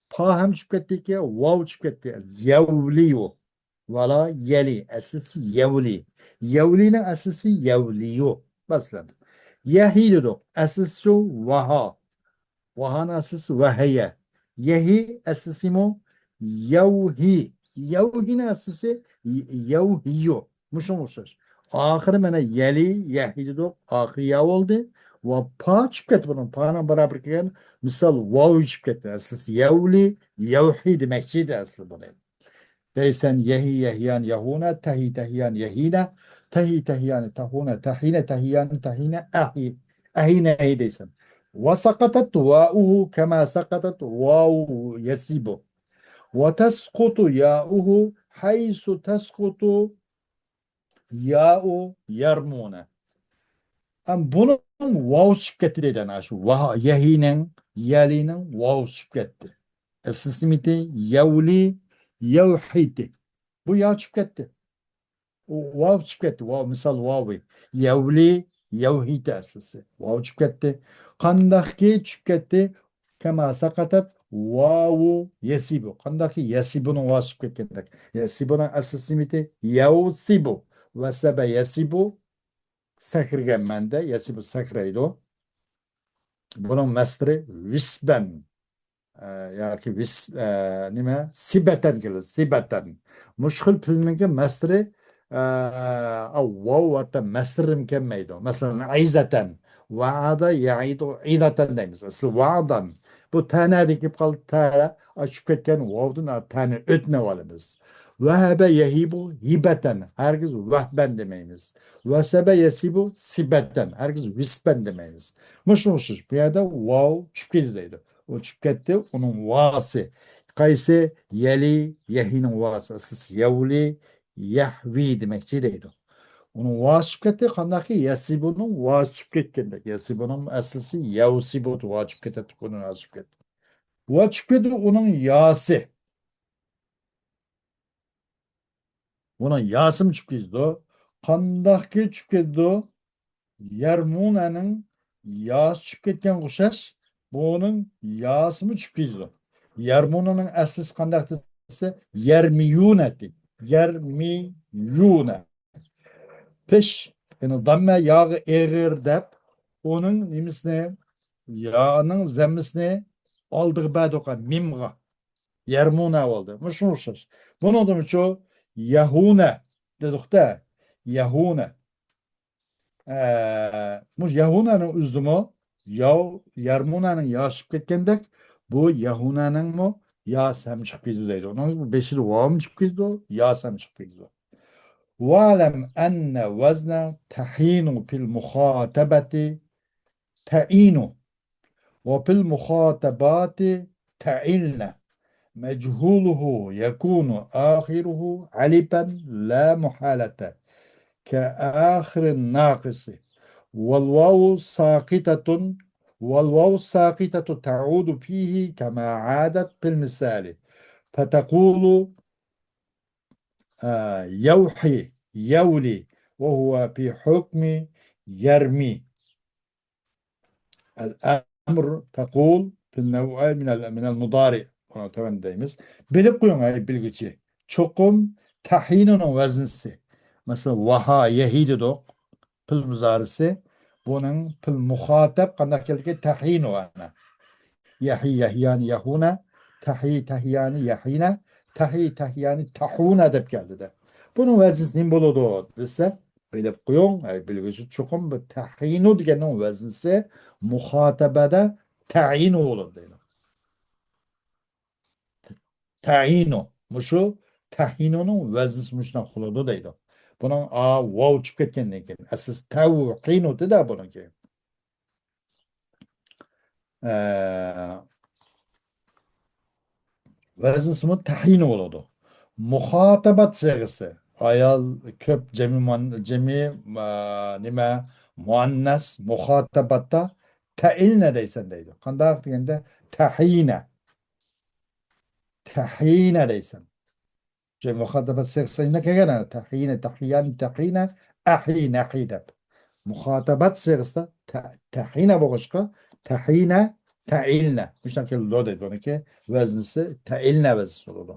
پا ھەم چۈشۈپ كەتتىكى، ۋاۋ چۈشۈپ كەتتى. يەۋلىيۇ. ۋالا يەلى، ئەسلىسى يەۋلى. يەۋلىنىڭ ئەسلىسى يەۋلىيۇ. مەسىلەن، يەھى دېدۇق، ئەسلىسى شۇ ۋاھا. ۋاھانىڭ ئەسلىسى ۋەھەيە. يەھى ئەسلىسىمۇ يەۋھى. يەۋھىنىڭ ئەسلىسى ي-، يەۋھىيۇ. مۇشۇنىڭغا ئوخشاش. ئاخىرى مانا يەلى، يەھى دېدۇق، ئاخىرى يا بولدى. ۋە پا چۈشۈپ كەتتى بۇنىڭ. پانىڭ بارابىر كەلگەن مىسال ۋاۋ چۈشۈپ كەتتى. ئەسلىسى يەۋلى، يەۋھى دېمەكچى ئىدى ئەسلى بۇنى. دەيسەن، يەھى، يەھيان، يەھۇنە، تەھى، تەھيان، يەھىنە، تەھى، تەھىيانى، تەھۇنە، تەھىنە، تەھىيانى، تەھىنە، ئەھى، ئەھىنەھى دەيسەن. وسقطت واؤه كما سقطت واو يسب. وتسقط ياؤه حيث تسقط ياء يرمون. ئەم، بۇنىڭ ۋاۋ چۈشۈپ كەتتى دەيدۇ، ئەنە شۇ ۋا-، يەھىنىڭ، يەلىنىڭ ۋاۋ چۈشۈپ كەتتى. ئەسلىسى نېمىتى؟ يەۋلى، يەۋھىتى. بۇ يا چۈشۈپ كەتتى. ئۇ ۋاۋ چۈشۈپ كەتتى. ۋاۋ، مىسال، ۋاۋى. يەۋلى، يەۋھىتى ئەسلىسى. ۋاۋ چۈشۈپ كەتتى. قانداقكى چۈشۈپ كەتتى؟ كما سقطت واو يسب. قانداقكى يسبنىڭ ۋاۋ چۈشۈپ كەتكەندەك. يسبنىڭ ئەسلىسى نېمىتى؟ يەۋسب. ۋەسەبە يەسب. سەكرىگەن مەندە. يەسب سەكرەيدۇ. بۇنىڭ مەسدىرى ۋىسبەن. ئە، ياكى ۋىس-، ئە، نېمە؟ سىبەتەن كېلىدۇ، سىبەتەن. مۇشۇ خىل پېئىلنىڭكى مەسدىرى، ئە، ئا، ۋاۋ ۋە تە مەسدىرىدىن كەلمەيدۇ. مەسىلەن، ئەيزەتەن، ۋەئادە يەئىدۇ ئىدەتەن دەيمىز. ئەسلى ۋەئدەن. بۇ تە نەدىن كېلىپ قالدى؟ تە ئا چۈشۈپ كەتكەن ۋاۋدىن، ئا، تەنى ئۆتۈنۈۋالىمىز. ۋەھەبە يەھىبۇ ھىبەتەن، ھەرگىز ۋەھبەن دېمەيمىز. ۋەسەبە يەسىبۇ سىبەتەن، ھەرگىز ۋىسبەن دېمەيمىز. مۇشۇ ئوخشاش. بۇ يەردە ۋاۋ چۈشۈپ كېتىدۇ دەيدۇ. ئۇ چۈشۈپ كەتتى، ئۇنىڭ ۋاسى. قايسى؟ يەلى، يەھىنىڭ ۋاسى. ئەسلىسى يەۋلى، يەھۋى دېمەكچى دەيدۇ. ئۇنىڭ ۋاسى چۈشۈپ كەتتى، قانداقكى؟ يەسىبۇنىڭ ۋاسى چۈشۈپ كەتكەندەك. يەسىبۇنىڭ ئەسلىسى يەۋسىبۇ، ۋا چۈشۈپ كېتەتتى، ئۇنىڭ ۋاسى چۈشۈپ كەتتى. ۋا چۈشۈپ كېتىدۇ، ئۇنىڭ ياسى. بۇنىڭ ياسىمۇ چۈشۈپ كېتىدۇ. قانداقكى چۈشۈپ كېتىدۇ؟ يەرمۇنەنىڭ ياسى چۈشۈپ كەتكەنگە ئوخشاش، بۇنىڭ ياسىمۇ چۈشۈپ كېتىدۇ. يەرمۇنەنىڭ ئەسلىسى قانداق دېسە، يەرمىيۇنەتى. يەرمىيۇنە. پېش، يەنى داممە ياغا ئېغىر دەپ، ئۇنىڭ نېمىسىنى، يانىڭ زەممىسىنى ئالدىغا بەردۇق، مىمغا. يەرمۇنە بولدى. مۇشۇ ئوخشاش. بۇنىڭدىمۇچۇ يەھۇنە دېدۇق-دە. يەھۇنە. ئە، مۇشۇ يەھۇنەنىڭ ئۆزىمۇ ياۋ-، يەرمۇنەنىڭ ياسى چۈشۈپ كەتكەندەك، بۇ يەھۇنەنىڭمۇ ياسى ھەم چۈشۈپ كېتىدۇ دەيدۇ. ئۇنىڭ بېشىدا ۋاۋمۇ چۈشۈپ كېتىدۇ، ياسى ھەم چۈشۈپ كېتىدۇ. ۋەئلەم ئەننە ۋەزنە تەھىنۇ فىل مۇخاتەبەتى تەئىنۇ. وفي المخاطبات تعين. مجهوله يكون آخره ألفا لا محالة كآخر الناقص. والواو ساقطة، والواو الساقطة تعود فيه كما عادت في المثال، فتقول، آه، يوحي، يولي، وهو في حكم يرمي. الأمر تقول في النوع من ال-، من المضارع. بۇنى تۆۋەندە دەيمىز. بىلىپ قويۇڭ، ئەي بىلگۈچى. چوقۇم تەھىنۇنىڭ ۋەزنىسى. مەسىلەن، ۋەھا يەھى دېدۇق. پېئىل مۇزارىسى. بۇنىڭ پېئىل مۇخاتەب قانداق كەلدىكى؟ تەھىنۇ ئەنە. يەھى، يەھيانى، يەھۇنە. تەھى، تەھيانى، يەھىنە. تەھى، تەھيانى، تەھۇنە دەپ كەلدى-دە. بۇنىڭ ۋەزنىسى نېمە بولىدۇ دېسە، بىلىپ قويۇڭ، ئەي بىلگۈچى چوقۇم بۇ تەھىنۇ دېگەننىڭ ۋەزنىسى مۇخاتەبەدە تەئىنۇ بولىدۇ دەيدۇ. تەئىنۇ. مۇشۇ تەھىنۇنىڭ ۋەزنىسى مۇشۇنداق بولىدۇ دەيدۇ. بۇنىڭ ئا ۋاۋ چۈشۈپ كەتكەندىن كېيىن. ئەسلىسى تەۋقىنۇ دېدى بۇنىڭكى. ئە، ۋەزنىسىمۇ تەھىنۇ بولىدۇ. مۇخاتەبەت سىيغىسى. ئايال كۆپ جەمئىي مۇئەن-، جەمئىي، ئە، نېمە؟ مۇئەننەس مۇخاتەبەتتە تەئىلنە دەيسەن دەيدۇ. قانداق دېگەندە تەھىنە. تەھىنە دەيسەن. جەمئىي مۇخاتەبەت سىيغىسى ئىچىدە كەلگەن، تەھىنە، تەھيان، تەقىنە، ئەھى، نەھى دەپ. مۇخاتەبەت سىيغىسىدا تە-، تەھىنە بولغاچقا، تەھىنە، تەئىلنە. مۇشۇنداق كېلىدۇ دەيدۇ. بۇنىڭكى ۋەزنىسى تەئىلنە ۋەزنىسى بولىدۇ.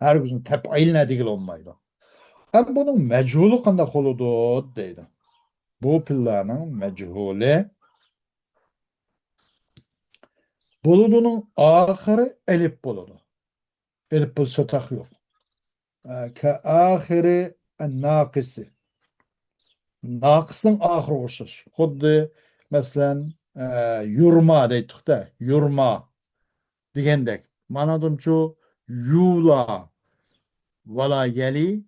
ھەرگىزمۇ تەپئىلنە دېگىلى بولمايدۇ. ئەمما بۇنىڭ مەجھۇلى قانداق بولىدۇ دەيدۇ. بۇ پېئىللارنىڭ مەجھۇلى بولىدۇنىڭ ئاخىرى ئەلىپ بولىدۇ. ئېلىپ بولسا تاق يوق. ئە، كە ئاخىرى ناقىسى. ناقىسنىڭ ئاخىرىغا ئوخشاش. خۇددى، مەسىلەن، ئە، يۇرما دەيتتۇق-دە، يۇرما دېگەندەك. مانادىمچۇ يۇلا، ۋالا يەلى،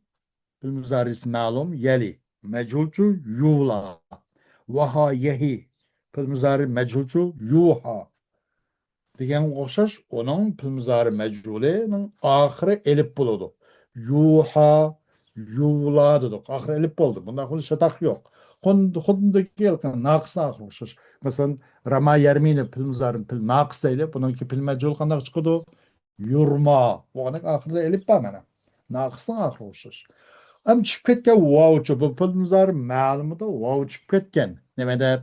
پېئىل مۇزارىسى مەلۇم، يەلى. مەجھۇلچۇ يۇلا. ۋەھا يەھى. پېئىل مۇزارى مەجھۇلچۇ يۇھا. دېگەنگە ئوخشاش، ئۇنىڭ پېئىل مۇزارى مەجھۇلىنىڭ ئاخىرى ئېلىپ بولىدۇ. يۇھا، يۇلا دېدۇق. ئاخىرى ئېلىپ بولدى. بۇنداق بىر شاتاق يوق. خۇد-، خۇددىكى ناقىسنىڭ ئاخىرىغا ئوخشاش. مەسىلەن، راما يەرمىنى پېئىل مۇزارى پېئىل ناقىس دەيلى. بۇنىڭكى پېئىل مەجھۇلى قانداق چىقىدۇ؟ يۇرما. بۇنىڭ ئاخىرىدا ئېلىپ بار مانا. ناقىسنىڭ ئاخىرىغا ئوخشاش. ئەمدى چۈشۈپ كەتكەن ۋاۋچۇ، بۇ پېئىل مۇزارى مەلۇمىدا ۋاۋ چۈشۈپ كەتكەن. نېمە دەپ؟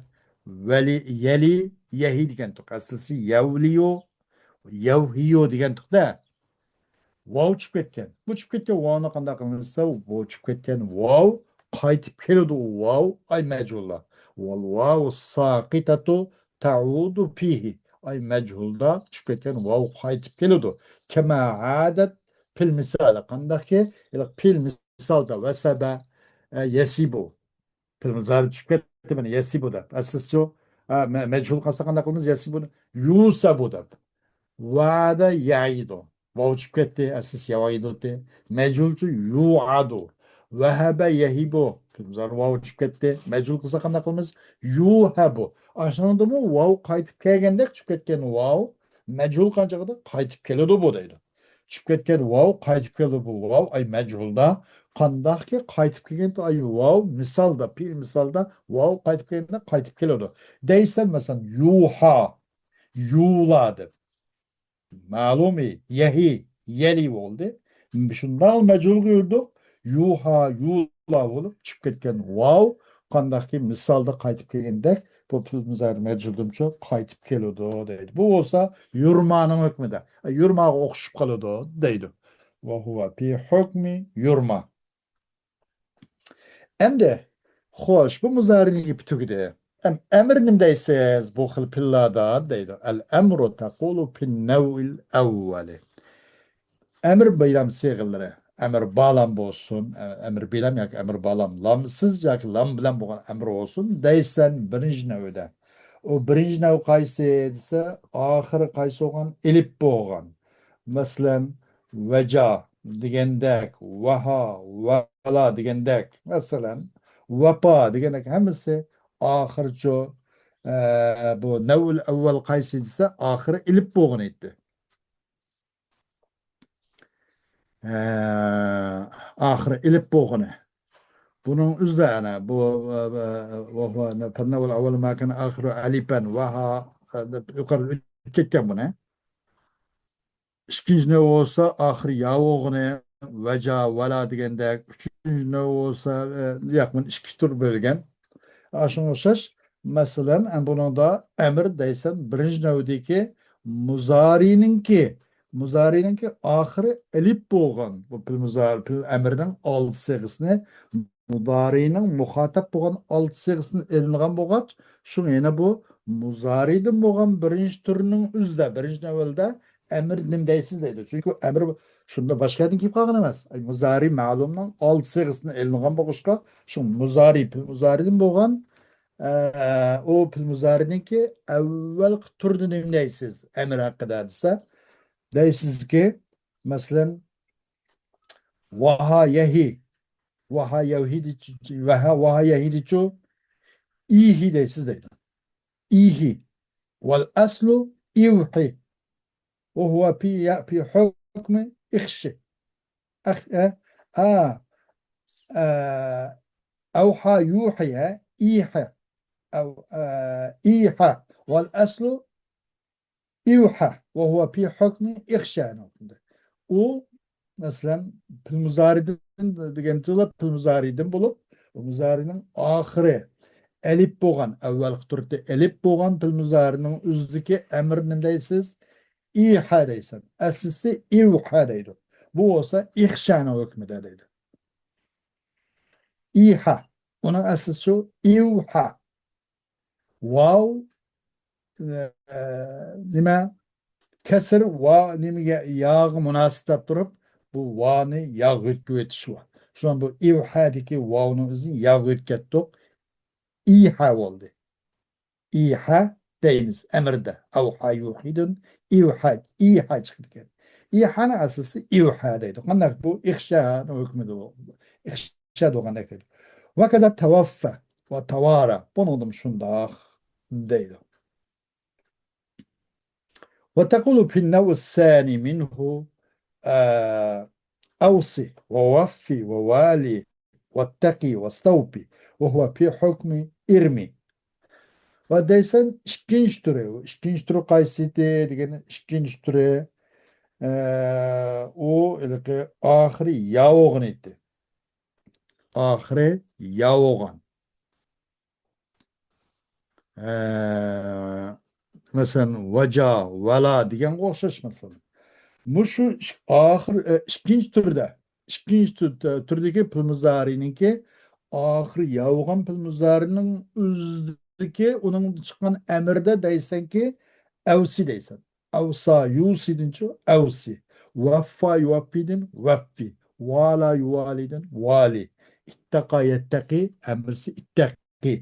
ۋەلى، يەلى، يەھى دېگەنتۇق. ئەسلىسى يەۋلىيۇ، يەۋھىيۇ دېگەنتۇق-دە. ۋاۋ چۈشۈپ كەتكەن. بۇ چۈشۈپ كەتكەن ۋاۋنى قانداق قىلىمىز دېسە، بۇ چۈشۈپ كەتكەن ۋاۋ قايتىپ كېلىدۇ. ئۇ ۋاۋ، ئاي مەجھۇلدا. ۋەل ۋاۋۇ ساقىتەتۇ تەئۇدۇ پىھى. ئاي مەجھۇلدا چۈشۈپ كەتكەن ۋاۋ قايتىپ كېلىدۇ. كەما ئادەت پېئىل مىسالى. قانداقكى، ھېلىقى پېئىل مىسالدا ۋەسەبە، ئە، يەسىبۇ. پېئىل مۇزارى چۈشۈپ كەتتى، مانا، يەسىبۇ دەپ. ئەسلىسىچۇ؟ ئە، مە-، مەجھۇل قالسا قانداق قىلىمىز؟ يەسىبۇنى يۇسەبۇ دەپ. ۋەئەدە يەئىدۇ. ۋاۋ چۈشۈپ كەتتى، ئەسلىسى يەۋئىدۇتى. مەجھۇلچۇ يۇئادۇ. ۋەھەبە يەھىبۇ. پېئىل مۇزارى ۋاۋ چۈشۈپ كەتتى. مەجھۇل قىلسا قانداق قىلىمىز؟ يۇھەبۇ. ئاشۇنىڭدىمۇ ۋاۋ قايتىپ كەلگەندەك، چۈشۈپ كەتكەن ۋاۋ مەجھۇل قىلغان چاغدا قايتىپ كېلىدۇ بۇ دەيدۇ. چۈشۈپ كەتكەن ۋاۋ قايتىپ كېلىدۇ بۇ ۋاۋ، ئاي مەجھۇلدا. قانداقكى قايتىپ كەلگەن ئاي ۋاۋ، مىسالدا، پېئىل مىسالدا ۋاۋ قايتىپ كەلگەندە قايتىپ كېلىدۇ. دەيسەن، مەسىلەن، يۇھا، يۇلا دەپ. مەلۇمى، يەھى، يەلى بولدى. شۇنداق مەجھۇلغا يۈردۇق. يۇھا، يۇلا بولۇپ چۈشۈپ كەتكەن ۋاۋ قانداقكى مىسالدا قايتىپ كەلگەندەك، بۇ پېئىل مۇزارى مەجھۇلدىمچۇ قايتىپ كېلىدۇ دەيدۇ. بۇ بولسا يۇرمانىڭ ھۆكمىدە. يۇرماغا ئوخشىشىپ قالىدۇ دەيدۇ. ۋەھۇۋە پى ھۆكمى يۇرما. ئەمدى، خوش، بۇ مۇزارىنىڭ گېپى تۈگىدى. ئەم-، ئەمىر نېمە دەيسىز بۇ خىل پېئىللاردا دەيدۇ. ئەل ئەمرۇ تەقۇلۇ پىن نەۋئىل ئەۋۋەلى. ئەمىر بىلەم سىغىلىرى. ئەمىر بالام بولسۇن، ئە-، ئەمىر بىلەم ياكى ئەمىر بالام. لامسىز ياكى لام بىلەن بولغان ئەمىر بولسۇن دەيسەن بىرىنچى نەۋدە. ئۇ بىرىنچى نەۋ قايسى دېسە، ئاخىرى قايسى بولغان؟ ئېلىپ بولغان. مەسىلەن، ۋەجا دېگەندەك، ۋەھا، ۋەلا دېگەندەك. مەسىلەن، ۋەپا دېگەندەك ھەممىسى ئاخىرىچۇ، ئە، بۇ نەۋئىل ئەۋۋەل قايسى دېسە، ئاخىرى ئېلىپ بولغان ئىدى. ئە، ئاخىرى ئېلىپ بولغىنى. بۇنىڭ ئۆزىدە ئەنە بۇ، ئە، ئە، ۋەھۇۋە، فەننەۋئىل ئەۋۋەل ما كان ئاخىرۇ ئەلىپەن، ۋەھا، ئە، دەپ يۇقىرىدا ئۆتۈپ كەتكەن بۇنى. ئىككىنچى نەۋ بولسا ئاخىرى يا بولغىنى، ۋەجا، ۋەلا دېگەندەك. ئۈچىنچى نەۋ بولسا، ئە، ياق، بۇنى ئىككى تۈر بۆلگەن. ئاشۇنىڭغا ئوخشاش، مەسىلەن، ئە، بۇنىڭدا ئەمىر دەيسەن، بىرىنچى نەۋدىكى مۇزارىنىڭكى، مۇزارىنىڭكى ئاخىرى ئېلىپ بولغان، بۇ پېئىل مۇزارى، پېئىل ئەمرىنىڭ ئالدى سىغىسىنى مۇزارىنىڭ مۇخاتەپ بولغان ئالدى سىغىسىدىن ئېلىنغان بولغاچ، شۇڭا يەنە بۇ مۇزارىدىن بولغان بىرىنچى تۈرنىڭ ئۆزىدە، بىرىنچى نەۋئىلدە ئەمىر نېمە دەيسىز دەيدۇ. چۈنكى ئەمىر شۇندا باشقا يەردىن كېلىپ قالغان ئەمەس. ئەي، مۇزارى مەلۇمنىڭ ئالدى سىغىسىدىن ئېلىنغان بولغاچقا، شۇ مۇزارى، پېئىل مۇزارىدىن بولغان، ئە، ئۇ پېئىل مۇزارىنىڭكى ئەۋۋەلقى تۈرىدە نېمە دەيسىز ئەمىر ھەققىدە دېسە، دەيسىزكى، مەسىلەن، ۋاھا يەھى. ۋاھا يەۋھى دېچۇ، ۋاھا، ۋاھا يەھى دېچۇ، ئىھى دەيسىز دەيدۇ. ئىھى. ۋەل ئەسلۇ ئىۋھى. ۋەھۇۋە پى، يە، پى ھۆكمى ئىخشى. ئەخ، ئە، ئا، ئە، ئەۋھا يۇھى، ئە، ئىھە. ئەۋ، ئە، ئىھە. ۋەل ئەسلۇ ئىۋھە، ۋەھۇۋە پى ھۆكمى ئىخشەنىڭ. ئۇ، مەسىلەن، پېئىل مۇزارىدىن دېگەن چېغىدا پېئىل مۇزارىدىن بولۇپ، مۇزارىنىڭ ئاخىرى ئەلىپ بولغان، ئەۋۋەلقى تۈرتى ئەلىپ بولغان پېئىل مۇزارىنىڭ ئۆزىدىكى ئەمىر نېمە دەيسىز؟ ئىھە دەيسەن. ئەسلىسى ئىۋھە دەيدۇ. بۇ بولسا ئىخشەنىڭ ھۆكمىدە دەيدۇ. ئىھە. ئۇنىڭ ئەسلىسى شۇ، ئىۋھە. ۋاۋ، ئە، نېمە؟ كەسىر ۋا، نېمىگە، ياغا مۇناسىپ دەپ تۇرۇپ، بۇ ۋانى ياغا يۆتكىۋېتىش ۋا. شۇڭا بۇ ئىۋھەدىكى ۋاۋنىڭ ئۆزىنى ياغا يۆتكەتتۇق. ئىھە بولدى. ئىھە دەيمىز ئەمىردە. ئەۋھا يۇھىدىن ئىۋھە، ئىھە چىقىدىكەن. ئىھەنىڭ ئەسلىسى ئىۋھە دەيدۇ. قانداق بۇ؟ ئىخشانىڭ ھۆكمىدە بۇ. ئىخشا دېگەندەك دەيدۇ. وكذا توفى وتوارى. بۇنىڭدىمۇ شۇنداق دەيدۇ. وتقول في النوع الثاني منه، ئە، أوص ووف ووال واتق واستوف، وهو في حكم ارم. ۋە دەيسەن، ئىككىنچى تۈرى، ئىككىنچى تۈرى قايسى ئىدى دېگەن، ئىككىنچى تۈرى، ئە، ئۇ ھېلىقى ئاخىرى يا بولغان ئىدى. ئاخىرى يا بولغان. ئە، مەسىلەن، ۋەجا، ۋەلا دېگەنگە ئوخشاش، مەسىلەن. مۇشۇ ئىك-، ئاخىر، ئە، ئىككىنچى تۈردە، ئىككىنچى تۈر-، تۈردىكى پېئىل مۇزارىنىڭكى ئاخىرى يا بولغان پېئىل مۇزارىنىڭ ئۆزىدىكى، ئۇنىڭ چىققان ئەمرىدە دەيسەنكى، ئەۋسى دەيسەن. ئەۋسا يۇسىدىنچۇ ئەۋسى. ۋەففا يۇۋەففىدىن ۋەففى. ۋالا يۇۋالىدىن ۋالى. ئىتتەقا يەتتەقى، ئەمرىسى ئىتتەقى.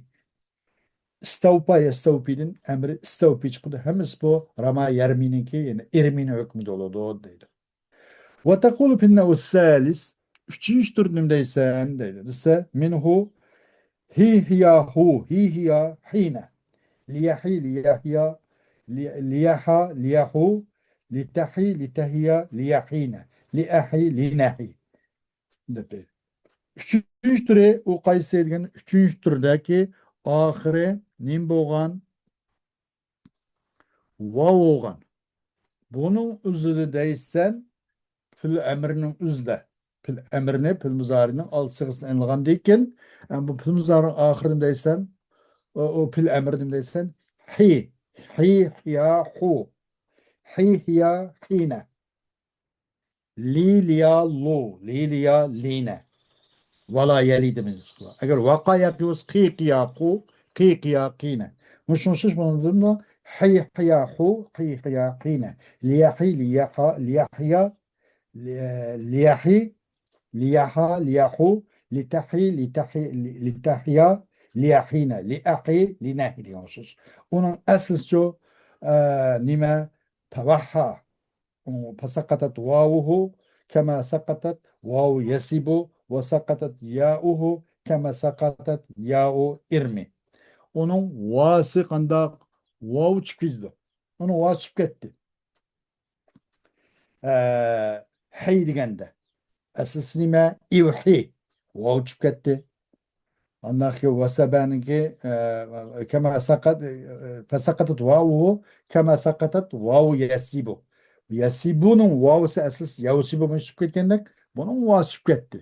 ئىستەۋپا يەستەۋپىدىن ئەمرى ئىستەۋپى چىقىدۇ. ھەممىسى بۇ راما يەرمىنىڭكى، يەنى ئىرمىنىڭ ھۆكمىدە بولىدۇ دەيدۇ. وتقول في النوع الثالث، ئۈچىنچى تۈر نېمە دەيسەن دەيدۇ. دېسە، منه هي هي هو، هي هي حين، ليحي ليحيا، لي-، ليحا ليحو، لتحي لتحيا، ليحين، لأحي لنحي. دەپ. ئۈچىنچى تۈرى ئۇ قايسى دېگەن، ئۈچىنچى تۈردىكى ئاخىرى نېمە بولغان؟ ۋاۋ بولغان. بۇنىڭ ئۆزىدە دەيسەن، پېئىل ئەمرىنىڭ ئۆزىدە. پېئىل ئەمرىنى پېئىل مۇزارىنىڭ ئالدى سىغىسىنى ئېلىنغاندىن كېيىن، ئە، بۇ پېئىل مۇزارىنىڭ ئاخىرىنى دەيسەن، ئۇ، ئۇ پېئىل ئەمرىنى دەيسەن، ھى، ھى، ھىيا، خۇ، ھى، ھىيا، خىنە. لى ليا لو، لي ليا لينە. ۋالا يەلى دېمەيمىز. ئەگەر ۋاقا ياقى بولسا، قى قىيا قۇ، قى قىيا قىنە. مۇشۇنىڭ ئوخشاش بۇنىڭدىمۇ، حى قىيا خۇ، قى قىيا قىنە. ليەحى ليەحا ليەحيا، لي-، ليەحى ليەحا ليەحۇ، لتەحى لتەحى لتەحيا، ليەحىنە، لئەحى لنەھى دېگەن ئوخشاش. ئۇنىڭ ئەسلىسىچۇ، ئە، نېمە؟ تەۋەھھا. فسقطت واوه كما سقطت واو يسب، وسقطت ياؤه كما سقطت ياء إرم. ئۇنىڭ ۋاسى قانداق؟ ۋاۋ چۈشۈپ كېتىدۇ. ئۇنىڭ ۋاسى چۈشۈپ كەتتى. ئە، ھەي دېگەندە. ئەسلىسى نېمە؟ ئىۋھى. ۋاۋ چۈشۈپ كەتتى. ئانداق كېيىن ۋەسەبەنىڭكى، ئە، كەما سەقەت، ئە، فەسەقەتەت ۋاۋۇ كەما سەقەتەت ۋاۋۇ يەسىبۇ. يەسىبۇنىڭ ۋاۋۇسى ئەسلىسى يەۋسىبۇ بولۇپ چۈشۈپ كەتكەندەك، بۇنىڭ ۋاۋۇسى چۈشۈپ كەتتى.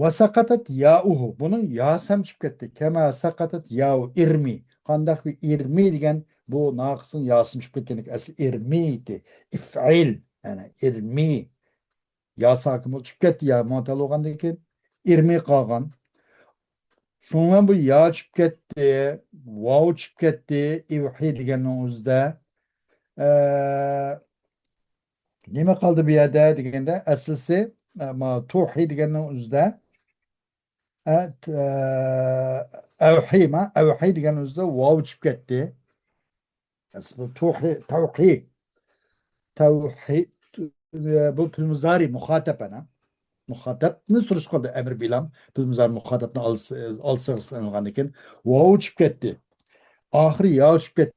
ۋەسەقەتەت ياؤۇھۇ. بۇنىڭ ياسى ھەم چۈشۈپ كەتتى. كەما سەقەتەت ياؤۇ ئىرمى. قانداق بىر ئىرمى دېگەن بۇ ناقىسنىڭ ياسىمۇ چۈشۈپ كەتكەندەك، ئەسلى ئىرمى ئىدى. ئىفئىل. يەنى ئىرمى. يا ساكىن بولۇپ چۈشۈپ كەتتى، يا مۇئتەل بولغاندىن كېيىن ئىرمى قالغان. شۇنىڭ بىلەن بۇ يا چۈشۈپ كەتتى، ۋاۋ چۈشۈپ كەتتى، ئىۋھى دېگەننىڭ ئۆزىدە. ئە، نېمە قالدى بۇ يەردە دېگەندە، ئەسلىسى، ئە، ما، تۇھى دېگەننىڭ ئۆزىدە. ئە، ت-، ئە، ئەۋھى ما، ئەۋھى دېگەن ئۆزىدە ۋاۋ چۈشۈپ كەتتى. ئەسلى بۇ تۇھى، تەۋھى. تەۋھى، ئە، بۇ پېئىل مۇزارى مۇخاتەب ئەنە. مۇخاتەبنى سۈرۈش قىلدى ئەمر بىلام. پېئىل مۇزارى مۇخاتەبنى ئالسا، ئالسا ئېلىنغاندىن كېيىن ۋاۋ چۈشۈپ كەتتى. ئاخىرى يا چۈشۈپ كەتتى.